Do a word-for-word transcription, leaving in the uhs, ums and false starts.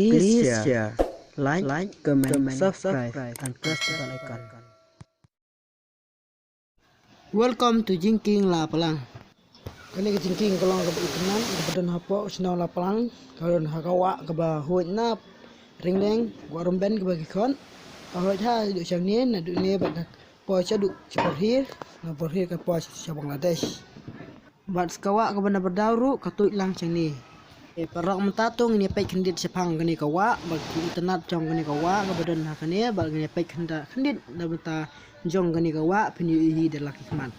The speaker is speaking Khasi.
Please share, like, comment, subscribe, and press the bell icon. Welcome to Jingkieng La Palang. Kane ka jingkieng ka long kaba itynnad, kaba don hapoh shnong La Palang, ka don ha ka wah kaba hoi nap, ring leng, wah Rumben kaba ki khot. Ka hoi ha duk shang ne, naduh ne bad ka poi sha duk sha Borhir, na Borhir ka poi sha Bangladesh. Bad ka wah kaba na Bardaw ruh ka tuid lang shang ne. E, paralok mynta to ngin ïa peit khyndiat shaphang kane ka wah, bad ki itynnad jong kane ka wah kaba don ha kane, bad ngin ïa peit khyndiat, khyndiat na bynta jong kane ka wah, phin ïohi da la ki khmat.